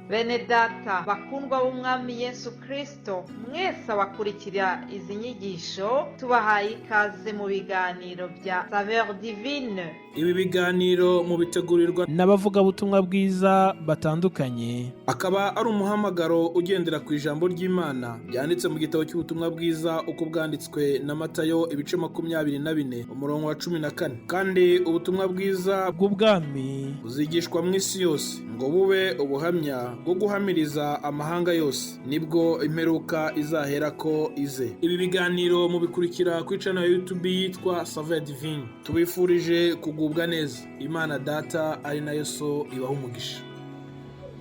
Bene data bakundwa b'Umwami Yesu Kristo, mwese abakurikira izi nyigisho, tubahaye ikaze mu biganiro bya Saveur Divine. Ibi biganiro mubitegurirwa n'abavugabutumwa bwiza batandukanye. Akaba ari umuhamagaro ugendera ku ijambo ry'Imana ryanditse mu gitabo cy'ubutumwa bwiza uko bwanditswe na Matayo, ibice 24, umurongo wa 14. Kandi ubutumwa bwiza bw'ubwami buzigishwa mu isi yose ngo bube ubuhamya bwo guhamiriza amahanga yose, nibwo imperuka izaherako ize. Ibi biganiro mubikurikira kuri channel ya YouTube yitwa Saveur Divine. Tubifurije kugubwa neza. Imana Data ari nayo So ibaha umugisha.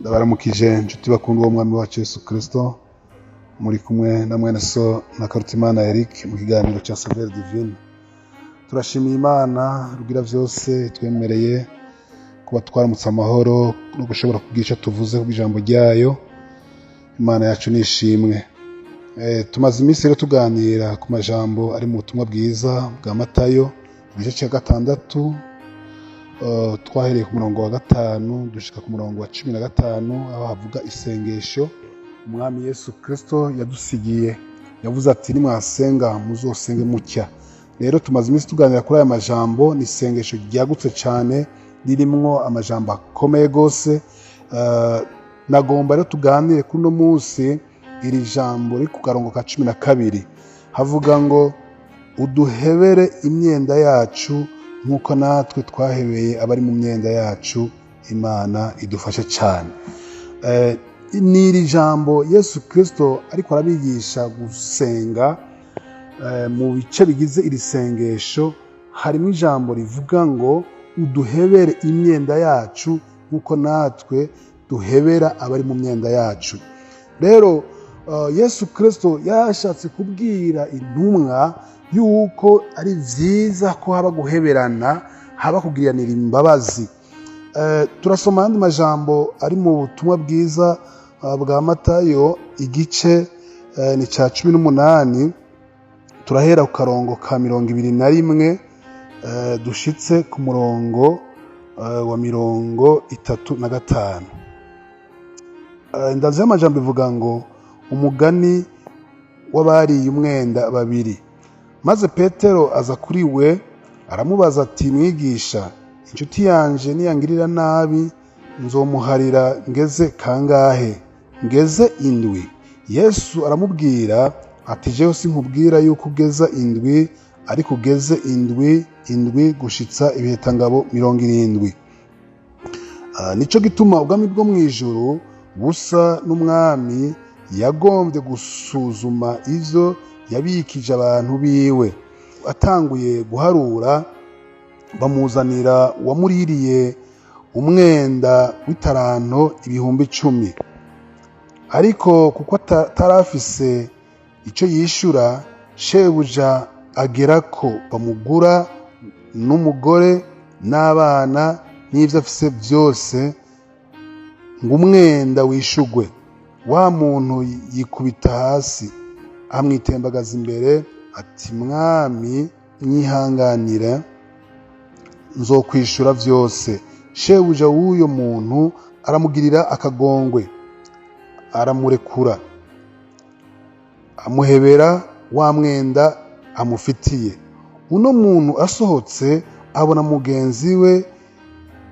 Ndabaramukije inshuti bakundwa b'Umwami wacu Yesu Kirisito. Muri kumwe na mwene so na Karutimana Eric mu kiganiro cya Saveur Divine. Turashimiye Imana Rugira byose twemereye kuba twaramutse amahoro no gushobora kugira icyo tuvuze ku ijambo ryayo. Imana yacu nishimwe. Tumaze iminsi rero tuganira ku majambo ari mu butumwa bwiza bwa Matayo, igice cya 6. Twahereye ku murongo wa 5 dushika ku murongo wa 15, aho havuga isengesho Umwami Yesu Kirisito yadusigiye. Yavuze ati: "Nimwasenga muzosenge mutya." Rero tumaze iminsi tuganira kuri aya majambo. Ni isengesho ryagutse cyane, ririmwo amajambo akomeye rwose. Nagomba rero tuganire kuri uno munsi iri jambo riri ku karongo ka 12, havuga ngo: "Uduhebere imyenda yacu nk'uko natwe twahebeye abari mu myenda yacu." Imana idufashe cyane. Ni iri jambo Yesu Kirisito ariko arabigisha gusenga. Mu bice bigize iri sengesho harimo ijambo rivuga ngo: "Uduhebere imyenda yacu nk'uko natwe duhebera abari mu myenda yacu." Rero Yesu Kirisito yashatse kubwira intumwa yuko ari byiza ko haba guheberana, haba kugiranira imbabazi. Turasoma ayandi majambo ari mu butumwa bwiza bwa Matayo, igice ni cya 18. Turahera ku karongo ka 21 dushitse ku murongo wa 35. Indanzi y'amajambo ivuga ngo: "Umugani w'abariye umwenda babiri. Maze Petero aza kuri we, aramubaza ati: 'Mwigisha, inshuti yanje niyangirira nabi nzomuharira ngeze kangahe? Ngeze indwi?' Yesu aramubwira ati: 'Jewe sinkubwira yuko ugeza indwi, ariko ugeze indwi indwi gushitsa ibihetangabo 70.' Nico gituma ubwami bwo mu ijuru busa n'umwami yagombye gusuzuma ivyo yabikije abantu biwe. Atanguye guharura, bamuzanira uwamuririye umwenda w'itaranto 10,000. Ariko kuko atarafise icyo yishyura, shebuja agera ko bamugura n'umugore n'abana n'ibyo afise byose ngo umwenda wishugwe. Wa muntu yikubita hasi, amwitembagaza imbere ati: 'Mwami, nyihanganire, nzokwishura byose.' Shebuja w'uyo muntu aramugirira akagongwe, aramurekura, amuhebera wa mwenda amufitiye. Uno muntu asohotse, abona mugenzi we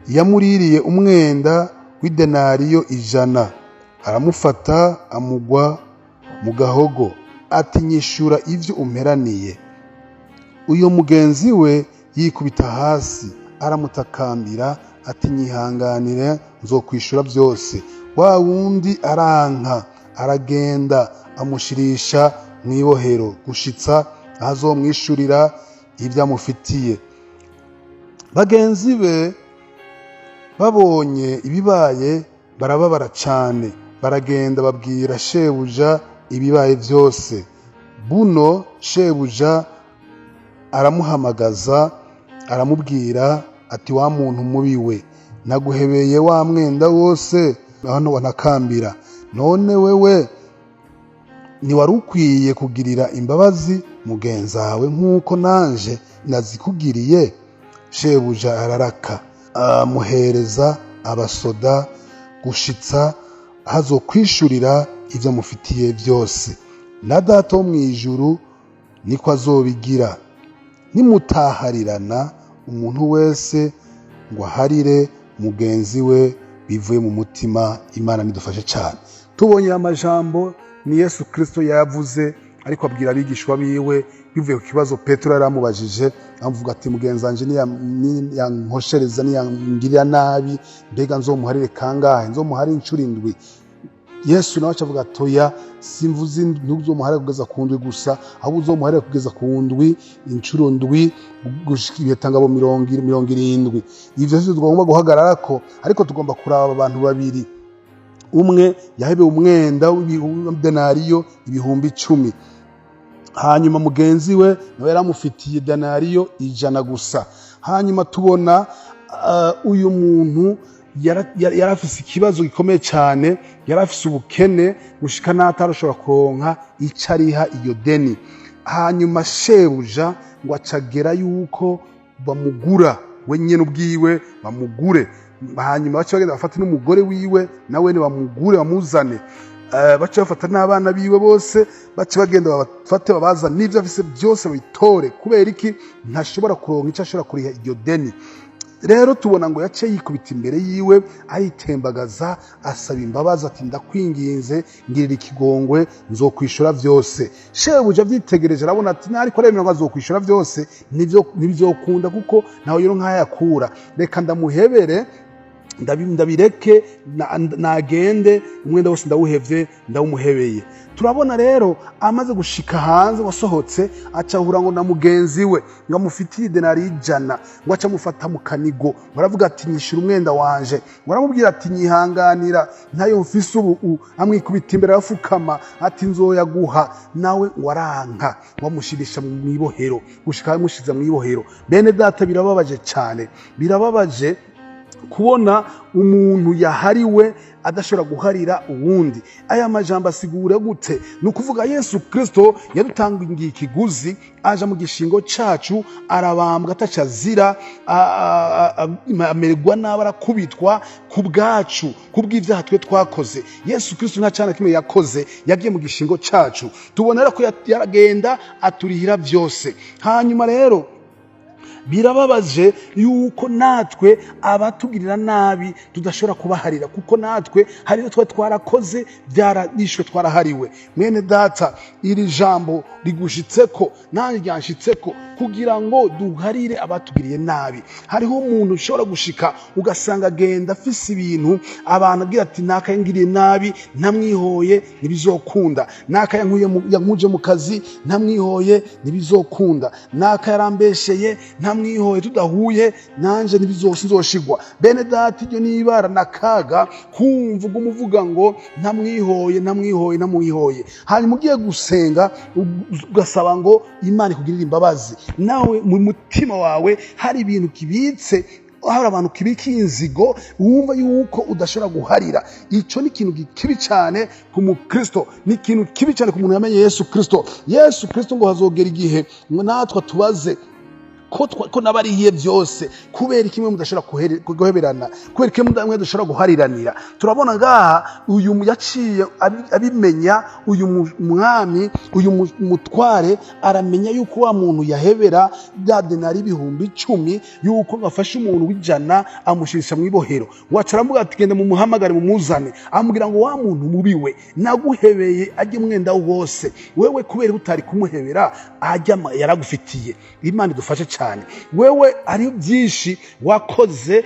yamuririye umwenda w'idenariyo 100. Aramufata, amugwa mu gahogo ati: 'Nyishura ibyo umperaniye.' Uyo mugenzi we yikubita hasi, aramutakambira ati: 'Nyihanganire, nzokwishura byose.' Wa wundi aranka, aragenda, amushirisha mu ibohero gushitsa ahazomwishurira ibyo amufitiye. Bagenzi be babonye ibibaye, barababara cyane, baragenda babwira shebuja ibibaye byose. Buno shebuja aramuhamagaza, aramubwira ati: 'Wa muntu mubi we, naguhebeye wa mwenda wose hano wanakambira. None wewe ntiwari ukwiye kugirira imbabazi mugenzawe nk'uko nanje nazikugiriye?' Shebuja araraka, amuhereza abasoda gushitsa Aho azokwishurira ibyo amufitiye byose. Na Data wo mu ijuru niko azobigira. Nimutaharirana, umuntu wese ngo aharire mugenzi we bivuye mu mutima. Imana nidufashe cyane. Tubonye amajambo ni Yesu Kirisito yavuze, ariko abwira abigishwa biwe bivuye ku kibazo Petero yari amubajije, amuvuga ati: "Mugenzi wanje niyankoshereza, niyangirira nabi, mbega nzomuharire kangahe? Nzomuharire inshuro indwi?" Yesu nawe acavuga ati: "Oya, simvuze ntuzomuharire kugeza ku ndwi gusa, ahubwo uzomuharire kugeza ku ndwi inshuro ndwi, gushika ibitangabo 70." Ivyo sivyo tugomba guhagararako, ariko tugomba kuraba abantu babiri. Umwe yahebewe umwenda w'idenariyo 10,000, hanyuma mugenzi we nawe yaramufitiye denariyo 100 gusa. Hanyuma tubona uyu muntu yari afise ikibazo gikomeye cyane, yari afise ubukene gushika n'atarashobora kuronka icyo ariha iyo deni. Hanyuma shebuja ngo acagera yuko bamugura we nyene ubwiwe, bamugure, hanyuma bace bagenda bafate n'umugore wiwe, nawe bamugure, bamuzane. Bace bafata n'abana biwe bose, bace bagenda babafate, babazane n'ibyo afise byose babitore. Kubera iki? Ntashobora kuronka icyo ashobora kuriha iryo deni. Rero tubona ngo yaciye yikubita imbere yiwe, ayitembagaza, asaba imbabazi, ati: "Ndakwinginze, ngirira ikigongwe, nzokwishura byose." Shebuja abyitegereje arabona ati nariko aremera ngo azokwishura byose, nibyo ntibyokunda, kuko ntawe yoro nk'ayakura. Reka ndamuhebere, ndabireke nagende, umwenda wose ndawuhevye, ndawumuhebeye. Turabona rero amaze gushika hanze, wasohotse acahura ngo na mugenzi we ngo amufitiye idenari 100, ngo aca amufata mu kanigo, ngo aravuga ati: "Nyishura umwenda wanje." Ngo aramubwira ati: "Nyihanganira, ntayo mfise ubu." Amwikubita imbere, arafukama, ati: "Nzoyaguha." Nawe ngo aranka, ngo amushirisha mu ibohero gushika amushiza mu ibohero. Bene data, birababaje cyane, birababaje kubona umuntu yahariwe adashobora guharira uwundi. Aya majambo asigura gute? Ni ukuvuga Yesu Kirisito yadutangiye ikiguzi, aja mu gishingo cacu, arabambwa ataca azira, amererwa nabi, arakubitwa ku bwacu, ku bw'ibyaha twe twakoze. Yesu Kirisito nta cana kimwe yakoze, yagiye mu gishingo cacu. Tubona rero ko yaragenda aturihira byose. Hanyuma rero birababaje yuko natwe abatugirira nabi tudashobora kubaharira, kuko natwe hari ibyo twari twarakoze, byararishwe, twarahariwe. Mwene data, iri jambo rigushitseko, nanjye ryanshitseko, kugira ngo duharire abatugiriye nabi. Hariho umuntu ushobora gushika ugasanga agenda afise ibintu abantu agira ati: "Nakayangiriye nabi, ntamwihoye ntibizokunda. Naka yankuje mu kazi, ntamwihoye ntibizokunda. Naka yarambesheye, ntamwihoye, tudahuye nanje ntibizoshigwa." Bene data, iryo ni ibara na kaga kumva uguma uvuga ngo ntamwihoye, ntamwihoye, ntamwihoye, hanyuma ugiye gusenga ugasaba ngo Imana ikugirire imbabazi, nawe mu mutima wawe hari ibintu kibitse, hari abantu kibikiye inzigo, wumva yuko udashobora guharira. Icyo ni ikintu kibi cyane ku mukristo, ni ikintu kibi cyane ku muntu yamenye Yesu Kristo. Yesu Kristo ngo hazogera igihe ngo natwe tubaze ko nabarihiye byose, kubera kimwe mudashobora guheberana, kubera kimwe mudashobora guhariranira. Turabona ngaha uyu yaciye abimenya, uyu mwami, uyu mutware, aramenya yuko wa muntu yahebera bya denari 10,000, yuko afashe umuntu w'100 amushirisha mu ibohero. Waca aramuga ati: "Genda mumuhamagare, mumuzane." Amubwira ngo: "Wa muntu mubi we, naguhebeye ajye umwenda wose, wewe kubera utari kumuhebera ajya yaragufitiye?" Imana idufashe cyane. Wewe ari byinshi wakoze,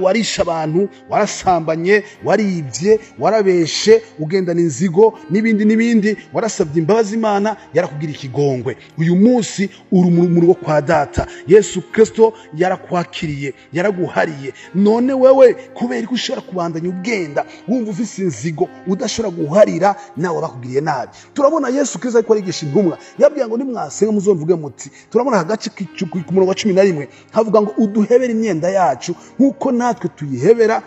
warishe abantu, warasambanye, waribye, warabeshe, ugendana inzigo n'ibindi n'ibindi. Warasabye imbabazi, Imana yarakugira ikigongwe. Uyu munsi uri mu rugo kwa data. Yesu Kristo yarakwakiriye, yaraguhariye. None wewe kubera ko ushobora kubandanya ugenda wumva ufise inzigo, udashobora guharira nawe bakugiriye nabi? Turabona Yesu Kristo ariko arigisha intumwa, yabwiye ngo: "Nimwasenga muzomvuge muti." Turabona aka gace. ku murongo wa 11 havuga ngo uduhebere imyenda yacu nk'uko natwe tuyihebera,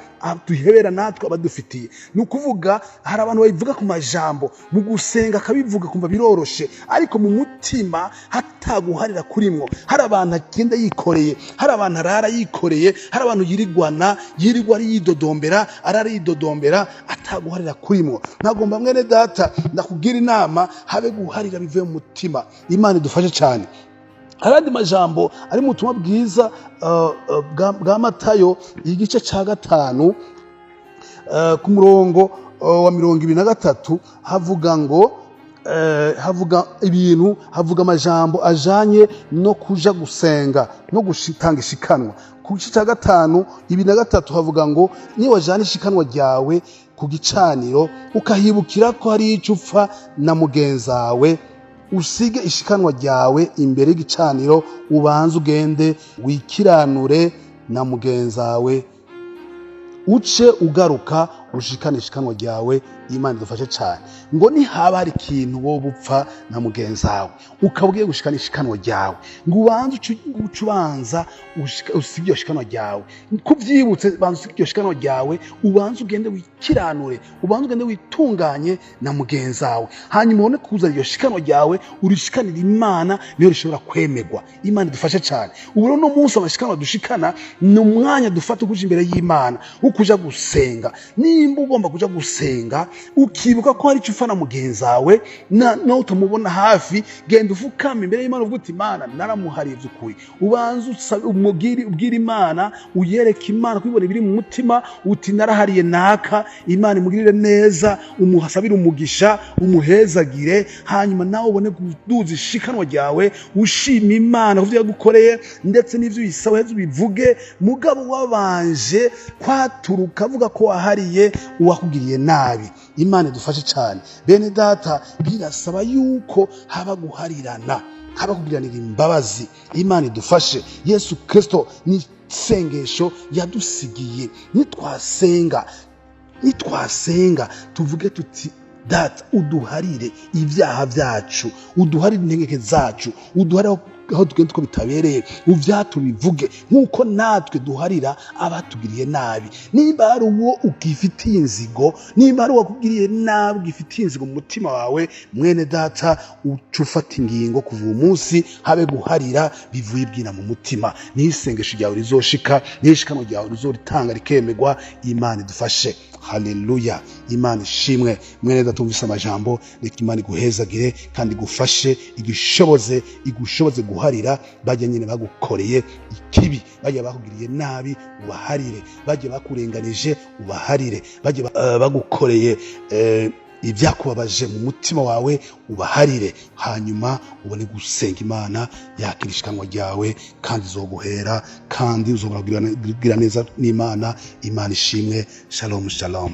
tuhebera natwe abadufitiye. Ni ukuvuga hari abantu babivuga ku majambo, mu gusenga akabivuga kumva biroroshe, ariko mu mutima hataguharira kurimwo. Hari abantu agenda yikoreye, hari abantu arara yikoreye, hari abantu yirigwana, yirirwa ari yidodombera, arara yidodombera, ataguharira kurimwo. Nagomba mwene data ndakugira inama, habe guharira bivuye mu mutima. Imana idufashe cyane. Hari andi majambo ari mu butumwa bwiza bwa Matayo, igice cya 5, ku murongo wa 23, havuga ngo havuga ibintu, havuga amajambo ajanye no kuja gusenga no gutanga ishikanwa. Ku gice cya 5, 23, havuga ngo niba wajana ishikanwa ryawe ku gicaniro ukahibukira ko hari icyo upfa na mugenzawe, usige ishikanwa ryawe imbere y'igicaniro, ubanze ugende wikiranure na mugenzawe, uce ugaruka ushikane ishikanwa ryawe. Imana idufashe cyane. Ngo nihaba hari ikintu wowe upfa na mugenzawe, ukaba ugiye gushikana ishikanwa ryawe, ngo ubanze uce ubanza usige iryo shikanwa ryawe. Kubyibutse, banza usige iryo shikanwa ryawe, ubanze ugende wikiranure, ubanze ugende witunganye na mugenzawe, hanyuma ubone kuzana iryo shikanwa ryawe urishikanira Imana, niyo rishobora kwemerwa. Imana idufashe cyane. Ubu rero uno munsi amashikanwa dushikana ni umwanya dufata kuja imbere y'Imana, wo kuja gusenga. Nimba ugomba kuja gusenga ukibuka ko hari icyo upfa na mugenzawe, nawe utamubona hafi, genda ufukame imbere y'Imana uvuga uti: "Imana, naramuhariye by'ukuri." Ubanze usabe, umubwire, ubwire Imana, uyereke Imana kubibona ibiri mu mutima, uti: "Narahariye naka, Imana imugirire neza." Umuhasabire umugisha, umuhezagire, hanyuma nawe ubone kuduza ishikanwa ryawe, ushima Imana ku byo yagukoreye, ndetse n'ibyo uyisaba uheze ubivuge, mugabo wabanje kwaturuka avuga ko wahariye uwakugiriye nabi. Imana idufashe cyane. Bene data, birasaba yuko haba guharirana, haba kugiranira imbabazi. Imana idufashe. Yesu Kirisito ni isengesho yadusigiye. Nitwasenga tuvuge tuti: "Data, uduharire ibyaha byacu, uduharire intege zacu, uduharire aho tugenda uko bitabereye, tubivuge nk'uko natwe duharira abatugiriye nabi." Nimba hari uwo ugifitiye inzigo, nimba hari uwakugiriye nabi ugifitiye inzigo mu mutima wawe, mwene data, uca ufata ingingo kuva uwo munsi habe guharira bivuye ibwina mu mutima, niyo isengesho ryawe rizoshika, niyo ishikanwa ryawe rizoritanga rikemerwa. Imana idufashe. Haleluya, Imana ishimwe. Mwene data wumvise amajambo, reka Imana iguhezagire kandi igufashe, igushoboze guharira bajya nyine bagukoreye ikibi, bajya bakugiriye nabi ubaharire, bajya bakurenganije ubaharire, bajya bagukoreye ibyakubabaje mu mutima wawe ubaharire, hanyuma ubone gusenga Imana yakira ishikanwa ryawe kandi izoguhera, kandi uzobona kugira neza n'Imana. Imana ishimwe. Shalom, shalom.